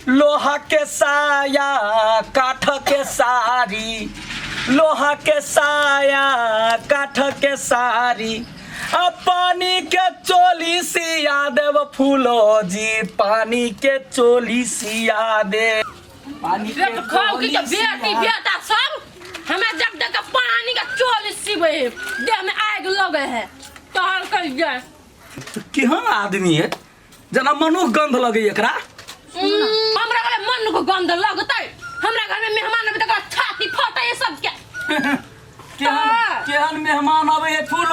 लोहा के साया काठ के सारी, लोहा के साया काठ के सारी, आ पानी के चोली सिया देव फूलो जी, पानी के चोली सिया दे, पानी के पेट खाओ की चोली के बेटी सिया। बेटा सब हमें जब देख के पानी के चोली सिबे है, देह में आग लगे है तहर कर जाए। केहन आदमी है जेना मनुख गंध लगे एकरा। हमरा घर में मन को गंध लगतै, हमरा घर में मेहमान अबै त ओकरा छाती फटै है सबके। केहन केहन मेहमान अबै है फूल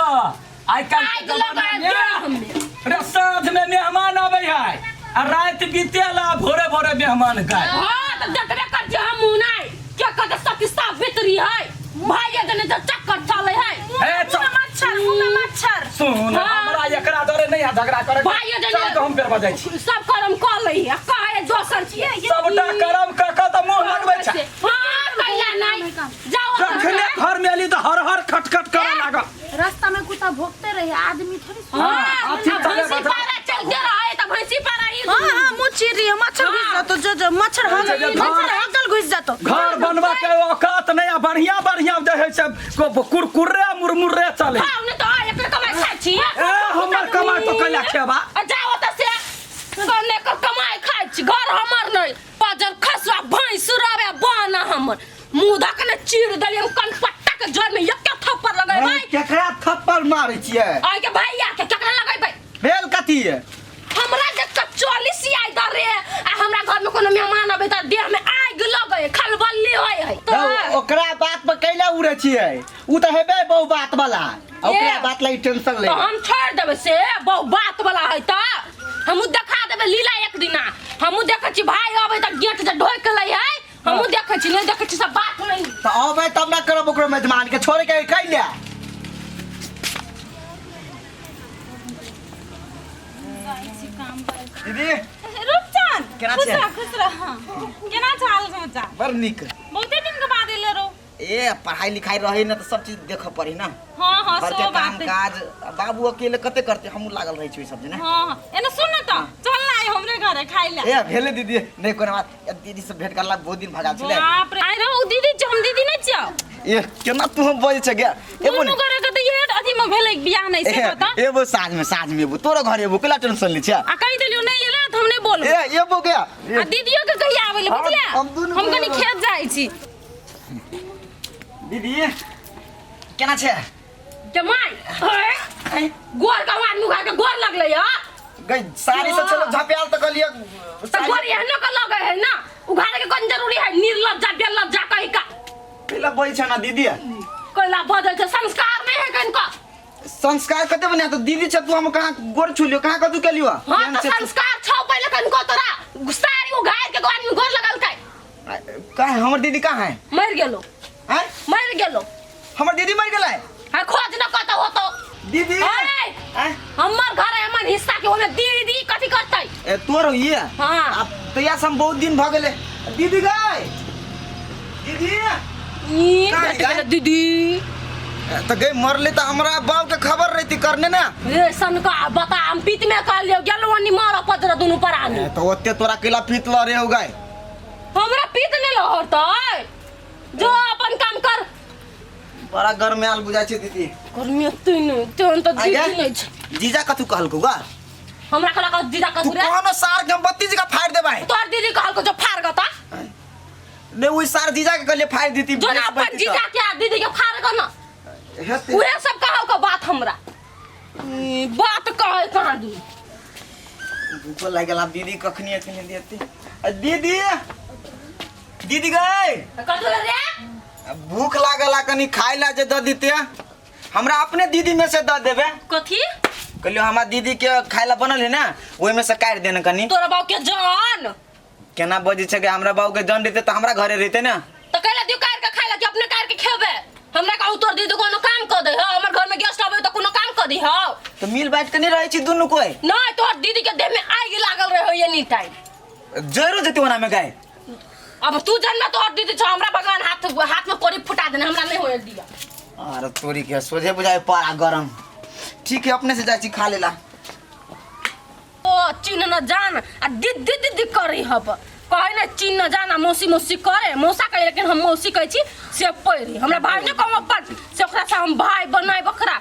आइ काल्हि आगि लगै है देह में। रे साँझ में मेहमान अबै है आ राति बीतेला भोरे भोरे मेहमान गाय। हाँ तो देखबे कर छी हम नहीं क्या कहते सती सावित्री है भाई ये जने तो चक्कर चले है। ए, मुँह में मच्छर, मुँह में मच्छर। सुन हाँ। हमरा एकरा डरे नहीं है झगड़ा करे। भाई ये जने चल हम पेड़ बजाय छी। सब करम कर लई आ कहे दोसर छी। सबटा करम क क त मुंह लगबै छै। हाँ कैला नहीं जाओ। जखने घर में एली त हर हर खटखट करे लागल। रास्ता में कुत्ता भोंकते रहे आदमी थोड़ी सुन। हाँ, अथी अब चले भैंसी बजा। पारा चलते रहे तो भैंसी पारा ही। हाँ हाँ मुँह चीर रही है, मच्छर घुस जातो, जो जो मच्छर जे जे हगल मच्छर हगल घुस जातो। घर बनवा के औकात नहीं आ बढ़िया बढ़िया जे है से कुरकुरे मुरमुरे चले। हाँ नहीं तो एकर कमाई खाइ छी। ए हमर कमाई तो कैला खेबा। आ जाओ त से कने के कमाई खाइ छी, घर हमर नहीं पजर खसवा भैंस रवे बना हमर मुंह धक ने चीर देलियै हम कनपट्टा के जड़ में एक थप्पड़ लगेबै। केकरा थप्पड़ मारै छियै? आइ के भैया के केकरा लगेबै? भेल कथी है? हमरा जे कचौली सियाइ द रे आ हमरा घर में कोनो मेहमान अबै त देह में आगि लगै खलबल्ली होय है तो। हौ, ओकरा बात पर कैला उड़ै छियै? उ तऽ हेबे बहु बात वाला, ओकरा ए। बात लाई टेंशन ले। तो हम छोड़ देबै से बहु बात वाला है त हमहू देखा देबै लीला एक दिना। हमहू देखै छी भाई अबै त गेट जे ढोक लै है, हमहू देखै छी नहीं देखै छी सब बात नहीं। तऽ अबै तब ना करब ओकरो मेजमान के छोड़ के कैला। दीदी रूपचंद केना खुश छै? रह, खुश रह। केना छै हाल समाचार? बड़ नीक। बहुते दिन के बाद एले रहो। ए पढ़ाई लिखाई रहे ना तो सब चीज देखे पड़ी ना। हाँ हाँ घर के सो काम बात है। काज बाबू अकेले कते करते, हमहूँ लागल रहे छी सब जना। हाँ हाँ एने सुन ना तो चल ना आइ हमरे घरे खाइ ले। ए भेले दीदी नहीं कोनो बात, ए, दीदी से भेंट करला बहुत दिन भगा छले। बाप रे आइ रहो दीदी छी, हम दीदी नहीं छियौ। ए केना तू हम बजै छै गे? एबो दुनू ने गोरे के तऽ इहे अथी में भेलै बियाह नहीं से ए, बता। एबो साँझ में, साँझ में एबो तोरो घर एबो, केला टेंशन लै छै? आ कहि देलियौ नहीं एलै तऽ हम नहीं बोलबै। ए एबो गे। आ दीदियो के कहिया आबै ले हम- बुझलियै? हम दुनू हम कनी एबो। खेत जाइ छी। दीदी केना छै? जमाई गोर का आदमी घर के गोर लगलै या गई साड़ी से चलो झपियाल त कहलिए त गोर एहनो के लगे है ना, उघारे के कोन जरूरी है? निर्लज्जा बेलज्जा कहि का कैला बजै छै ना दीदी? कैला बजै छै? संस्कार नहीं है कनको। संस्कार कते बना तो दीदी छै, तू हम कहाँ गोर छुलियो, कहाँ कतू केलियो? हां त संस्कार छौ पहिले कनको तोरा साड़ी उघार के आदमी गोर लगलकै। कहाँ है हमर दीदी? कहाँ है? मर गेलो। हैं? मर गेलो। हमर दीदी मर गेलै? हां खोज न कतौ होतो। दीदी ओए! हैं? हमर घर है हमर हिस्सा के ओमे दीदी कथी करतै? ए तोर होइए? हाँ। अब तैया से हम बहुत दिन भ गेलै। दीदी गए दीदी ई कहाँ भेट गए? गेलै दीदी। ए, त गई मरले त हमरा बाप के खबर रहती करने ना। ए सनका बता हम पीत में कहलियो गेलो नि मार पदर दुनु परानी। ए, त ओते तोरा केला पीत ल रे हो गए? हमरा पीत नहीं लहरतै, जो अपन काम कर। बड़ा गर्मी आल बुझाइ छै दीदी। गर्मी एते नहि तेहन तऽ आ गे? दीदी नहि छै। जीजा कथू कहलकौ गा? हमरा कहलक जीजा तू कथू रे? कोनो सार के हम बत्ती जगह फाड़ देबै। तोहर दीदी कहलकौ जो फाड़ गता। ने ओइ सार जीजा के कहलिए फाड़ देती। जो ना अपन जीजा के आ दीदी के फाड़ ग ना। हेतै। उहे सब कहलकौ बात हमरा। ई, बात कहै कहाँ दू। भूखो लागि गेल आब दीदी कखनी एखनी देती। आ दीदी दीदी गए कथू रे? भूख लागल आ कनी खाय ला जे द दीते हमरा अपने दीदी में से द देबे। कथी? कहलियो हमरा दीदी के खाय ला बनल है ना ओहि में से काटि देने कनी। तोरा बाप के जान केना बजै छै कि हमरा बाबू के जान रहते तऽ हमरा घरे रहते ना। तऽ कैला दियौ काटि के खाय ला कि अपने काटि के खेबै? हमरा कहू तोर दीदी कोनो काम कऽ दे हौ, हमर घर में गेस्ट आबै तऽ कोनो काम कऽ दी हौ। तऽ मिल बाँटि के नहि रहै छी दुनू कोइ? नहि तोहर दीदी के देह में आगि लागल रहै एनी टाइम। जरो जेतै ओना में गाय। अब तू जानना तोहर दीदी छौ, हमरा भगवान हाथ हाथ में कोरी फुटा देने, हमरा नहीं होए दिया। अरे तोरी के सोझे बुझाए पारा गरम। ठीक है अपने से जाइ छी खा लेला। ओ चिन्ह न जान आ दीदी दीदी करी हब कहे नहि चिन्ह जाना मौसी मौसी करे मौसा कहे लेकिन हम मौसी कहै छी से पैरी हमरा भाई नहि कहब अपन से ओकरा से हम भाई बनाए बकरा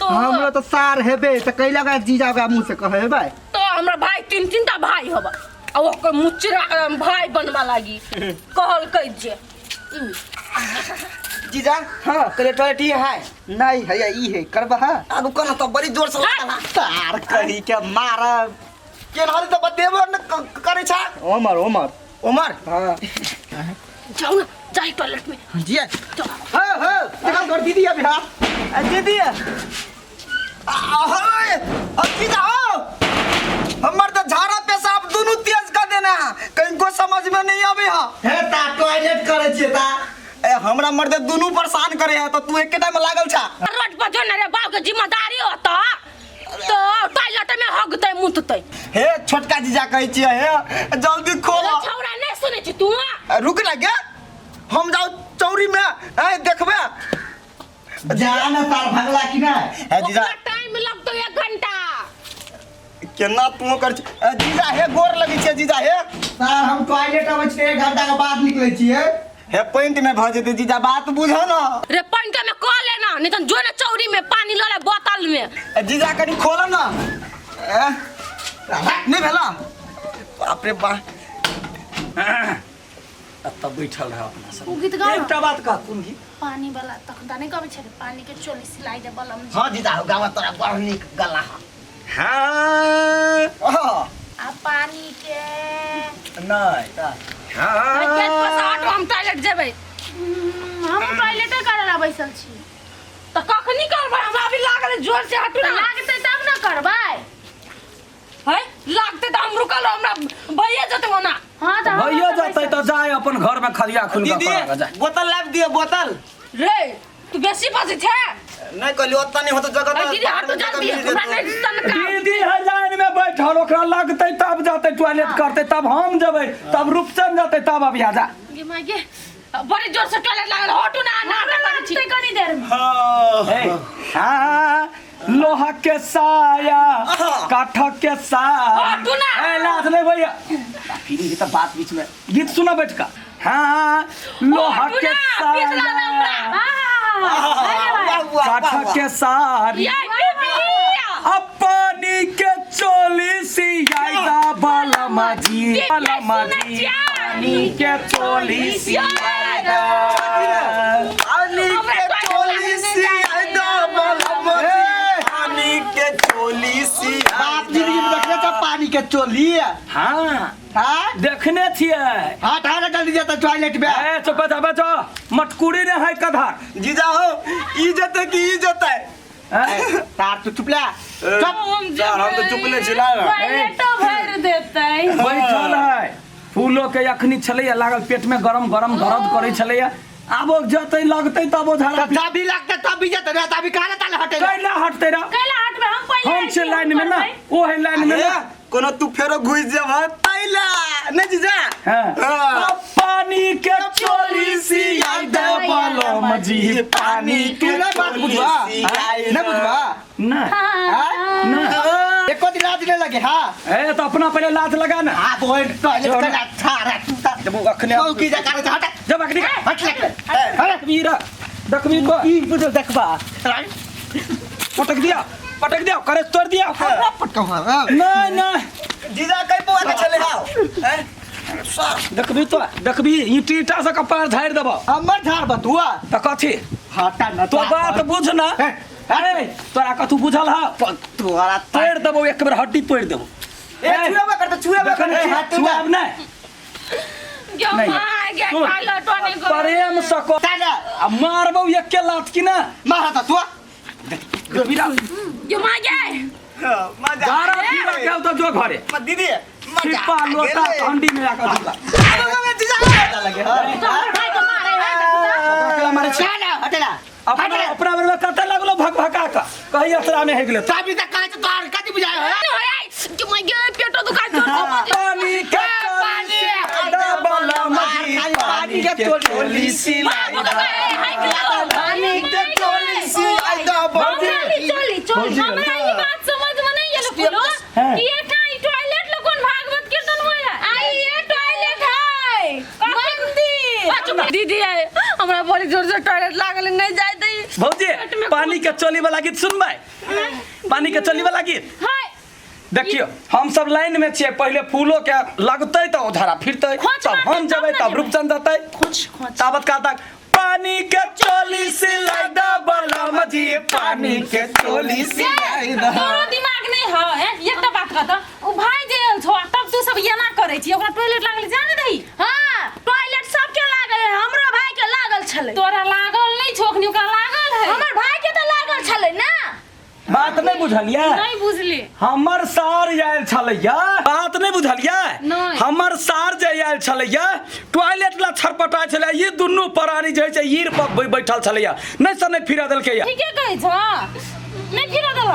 तो हमरा तो सार हेबे त कैला का जीजा का मुंह से कहे हेबे तो हमरा भाई तीन तीन टा भाई हब आ ओकर मुचरा के हम भाई बनवा लागी कहलकै जे जीजा हाँ। करे टॉयलेट ही है नहीं है ई है करबा हां आगू कोना तो बड़ी जोर से लागल है। तार कही के मारब केनहरी तो बतेबो न करे छा ओमर ओमर उमर हां जाओ ना जाई टॉयलेट में जी हां हां देखा तोर दीदी अभी हां आ, दीदी आ, जीजा हो हमर तो झाड़ा पेशाब दुनू तेज कर देना है कहीं को समझ में नहीं आवे है हे ता टॉयलेट करे छिए ता ए हमरा मर्द दुनू परेशान करे है तो तू एके टाइम लागल छा रोड पर जो ना रे बाप के जिम्मेदारी होता तो टॉयलेट में हगतै मुततै हे छोटका जीजा कहै छियै हे जल्दी खोल छौड़ा नहीं सुनै छी तू रुक ना गे हम जाऊ चौरी में ए देखबे जा ना तार भगला कि ना हे जीजा ओकरा टाइम लगतो एक घंटा केना तू कर छी? ए, जीजा हे गोर लगै छै जीजा हे तार हम टॉयलेट अबै छिए एक घंटा के बाद निकलै छिए हे पेंट में भऽ जेतै जीजा बात बुझ ना रे पानी में कह लेना नहीं तो जो ना चौरी में पानी ल ले बोतल में ए, जीजा कनी खोल ना ए, नहीं भेला बाप रे बा एतऽ बैठल रह अपना सब ओ गीत गाओ ना। एकटा बात कह कोन गीत पानी वाला तखन नहि गबै छलै पानी के चोली सिलाई दे बलम जी। हां जीजा हो गावा तोरा बड़ नीक गला हाँ आ पानी के नहीं हाँ गेट पर से हटो हम टॉयलेट जेबै हम टॉयलेटे करे ला बैसल छी तऽ कखनी करबै हमरा अभी लागल है, जोर से हटू तऽ ना लागतै तब ने करबै है लागतै तऽ हम रुकल रहब, हमरा भइए जेतै ओना हाँ तऽ हम भइयो तऽ जेतै बैसल तऽ जाय अपन घर में खलिया खुन दीदी कऽ करा जाय बोतल लाबि दिअ बोतल रे तू बेसी बजै छै नहीं कहलियो ओतना नहीं होतो जगह अरे दीदी हटू जल्दी हमरा नहीं सनका दीदी है लाइन में बैठल ओकरा लगतै तब जेतै टॉयलेट करतै तब हम जेबै तब रूपचंद जेतै तब अभी आ जा गे माय गे बड़ी जोर से टॉयलेट लागल हटू ना ना हमरा करै छी लागतै कनी देर में हे, हाँ, लोहा के साया काठ के साया हटू ना। ए, लाज नहीं भैया फिर ई तऽ बात बीच में गीत सुना बैठ का हाँ लोहा हटू के ना, पीस लागल साया हमरा। काठ के सारी ये पी अपनी के चोली सी आईदा बाला जी बाला जी पानी के चोली सी आईदा पानी के चोली सी आईदा बाला पानी के चोली सी बाप जिंदगी में देखने छ पानी के चोली हाँ हाँ देखने छियै हाँ ठाड़ा जल्दी जाता टॉयलेट में ए चुप जा बचो मटकुरी ने है कधार जीजा हो ई जते कि ई जते ए, तार तू चुप ला चुप सर हम तो चुपले छिला ना टॉयलेटो भर देतै बैठल है फूलो के अखनी छलैया लागल पेट में गरम गरम दर्द करै छलैया आबो जतै लगतै तब ओ झाड़ा तब भी लगते तब भी जाते ना तभी कहाँ ताले हटे कैला हटतै रा कैला हटबै हम पहिले हम आयल छै छी, लाइन में ना करबै। ओ है लाइन में ना कोनो तू फेरो घुस जेब तैला नहीं जीजा हाँ। हाँ। अब पानी के चोली सी आई दे बलम जी पानी तू के नहीं बात बुझवा नहीं बुझवा ना हाँ? ना एको दिन लाज नहीं लगे हाँ ए तो अपना पहले लाज लगा ना हाँ बोल टॉयलेट जो कर ना। अच्छा रे तू ता जब वो अखने चौकी जा करे हट जब अखनी हट लग अरे देखबी रा देखबी तो ई बुझो देखबा पटक दिया पटक दिया करे तोड़ दिया पटका हाँ नहीं नहीं जीजा कई पौआ के चले आओ हैं? देखबी तो देखबी ईटी ईटा से कपार झाड़ि देबो हमर झाड़ बतुआ तऽ कथी हटा ना तो बात बुझ ना ए, अरे तोरा कथू बुझल ह तोरा तोड़ि देबो एक बेर हड्डी तोड़ि देबो ए छुएबे कर त छुएबे कर देखने हाथ छुआब नहि गे नहीं। My गे सुन, टॉयलेटो नहीं गो प्रेम से को ताला आ मारबौ एके लात की ना मारा ता तू देखबी रा गे my गे मजा गारा पीरा गेल तऽ जो घरे दीदी मजा छिप्पा लोटा गेलै। हंडी में आके दूगा जीजा लगे हाँ तोहर भाई के मारे है अकेला मारे छी ताला हटला अपना अपना बेर में कते लगलो भक भका के कही असरा में हे गेलै तभी तक कहे तो तोहर कथी बुझाए है नहीं होय गे my गे पेटो दुखा जोर से पानी के पानी पानी, पानी के चोली सिलाई पानी के चोली सी आई दा चली चली चली हमरा ई बात समझ में नहीं एलो फूलो हाँ। कि ये ठाई टॉयलेट लो कोन भागवत कीर्तन होय है आई ये टॉयलेट है दीदी आए हमरा बड़ी जोर से टॉयलेट लागल नहीं जाय दई। भौजी, पेट में पानी के चोली वाला गीत सुनबै? पानी के चोली वाला गीत। हाय। देखियो, हम सब लाइन में छियै, पहिले फूलो के लगतै तऽ ओझारा फिरतै, खोंच तब मारतै, हम जेबै, तब ने तब जेबै। रूपचंद जेतै। खोच खोच। ताबत काल तक पानी के चोली सिलाई द बलम जी, पानी के चोली सिलाई द। तोरो दिमाग नहीं है हैं? एकटा बात कह त, उ भाई जे आयल छौ तब तू सब एना करै छी, ओकरा टॉयलेट लागल जाने दही। हां, टॉयलेट सबके लागल है, हमरो भाई के लागल छलै। तोरा लागल नहीं छौ अखनी, ओकरा लागल है। हमर भाई के तऽ लागल छलै ना। बात नहीं बुझलियै? नहीं बुझली। हमर सार आयल छलैया, बात नहीं बुझलियै? नहि। हमर सार जे आयल छलैया टॉयलेट ला छरपटा छलै, ई दुनू प्राणी जे छै ईर पर बैठल छलैया, नहीं से नहीं फिरा देलकैया। ठीके कहै छ, नहीं फिरा देल।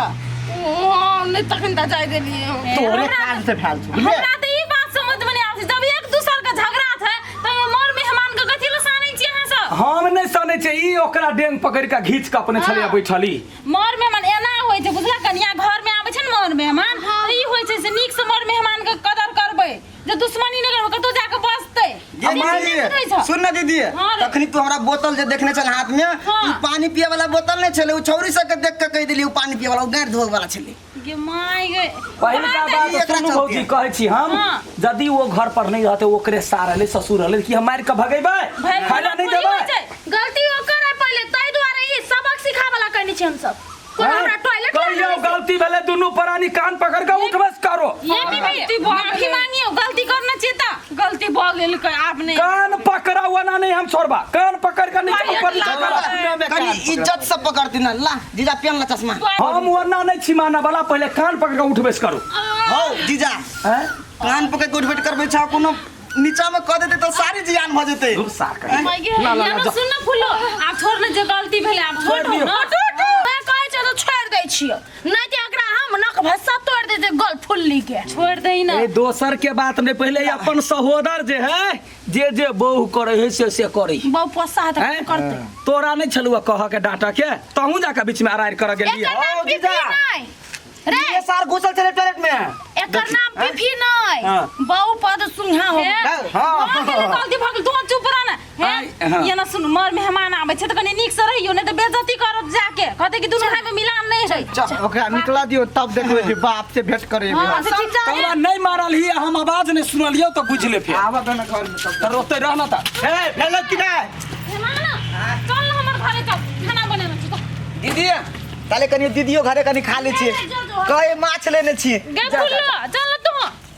ओ नहीं तखन तऽ जाय देलियै हम। तोरे काज से भेल छौ, बुझलियै? हमरा तऽ ई बात समझ में नहीं आबै छै, जब एक दूसर के झगड़ा छै तऽ मर मेहमान के कथी लए सानै छी अहाँ सब? हम नहीं सनै छियै, ई ओकरा डेंग पकड़ि के घीच के अपने छलैया बैठली। मर मेहमान एना होइ छै बुझला, कनिया घर में आबै छै ने मर मेहमान, तऽ ई होइ छै से नीक से मर मेहमान के कदर करबै, जे दुश्मनी नहि करबै, कतौ जाके बसतै। दीदी, नहि बुझै छौ? सुन ना दीदी। हाँ रे। तखनी तू हमरा बोतल जे देखने छल हाथ में, हाँ। उ पानी पिए वाला बोतल नहीं छले, उ छौरी सब के देख के कह देली उ पानी पिए वाला, उ गाड़ धोए वाला छले। गे my गे। पहिलका बात एकरा सुनू चलते। भौजी, कहै छी हम, हाँ। यदि वो घर पर नहीं रहते, ओकरे सार रहले, ससुर रहले, कि हम मारि के भगेबै, भाई, खाय ला नहीं थोड़ी देबै? होइ छै। गलती ओकर है पहिले, ताहि दुआरे ई सबक सिखावला कहने छी हमसब। कोन हैं? हमरा टॉयलेट कहियो लागल छै। गलती भेलै, दुनू प्राणी कान पकड़ के उठ बस करो। ये बीबी, माफी मांगियो, गलती करना चाहिए था, गलती भऽ गेल के आप नहीं। कान पकड़ा हुआ ना नहीं हम छोड़बा, कान पकड़ के नीचा ऊपर नीचा करा। कनी इज्जत से पकड़ती ना। ला जीजा, पेन ला चश्मा। हम वरना नहीं छी माना वाला, पहिले कान पकड़ के उठ बस करू। हौ जीजा। हैं? कान पकड़ के उठबैठ करबै छा, कोनो नीचा में कह देते तो सारी जियान भ जेते। धुर सार कर। My गे, ला, ला, ला, ये ना जा। सुन ना फूलो, आप छोड़ ना, जे गलती भेलै आप छोड़ छोड़ दियौ। ना। मैं कहै छै तऽ छोड़ि दै छियौ, नहि तऽ एकरा हम नक भस्सा तोड़ि देतै गल फुल्ली के। छोड़ दही ना। ए दोसर के बात नहीं, पहले अपन सहोदर जे है, जे जे बहू करे है से से करे। बहु पोसा है तऽ हैं? करतै। तोरा नहीं छलुआ कह के डांटा के, तहू जाके बीच में अरार कर गेलियै। एकर नाम हौ, पीपी जीजा। नहि रे। ये सार घुसल छले टॉयलेट में। एकर नाम पीपी नहि, हाँ। बहु पद सुंघा हो। हे, हाँ। भऽ गेलै, गलती भऽ गेल, तू चुप रह ना। हे, आइ, हाँ। ये ना सुन, मर मेहमान आबै छै तऽ कनी नीक से रहियो, नहीं तऽ बेइज्जती करत जाके, कहतै कि दुनू भाई में मिलान नहीं है। ओकरा निकला दियो तब देखबै जे बाप से भेंट करे। हाँ, अच्छा, ठीक छै। तोरा नहीं मारल ही, हम आवाज नहीं सुनलियौ तऽ बुझि ले फेर। आबऽ दो ना घर में तब। तऽ रोते रह ना तऽ। ए भेलक कि नहि? मेहमान, चल ना हमर घरे चल, खाना बनेने छी, चल। दीदी, ताले कनी दीदियो घरे कनी खा ले छी, कहे माछ लेने छी। गे फुल्लो, चल ना तू।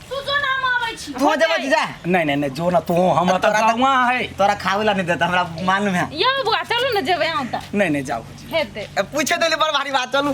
तू जो ना, हम आबै छी। तू जेबा जीजा? नहीं नहीं नहीं, जो ना तू, हम तऽ तोरा तऽ- गाँवा है। तोरा खावे ला नहीं देता, हमरा मालूम है। यौ बुआ, चलू ना जेबै अहाँ तऽ। नहीं नहीं, जाओ। हेतै। पूछे देली बड़ भारी बात, चलू।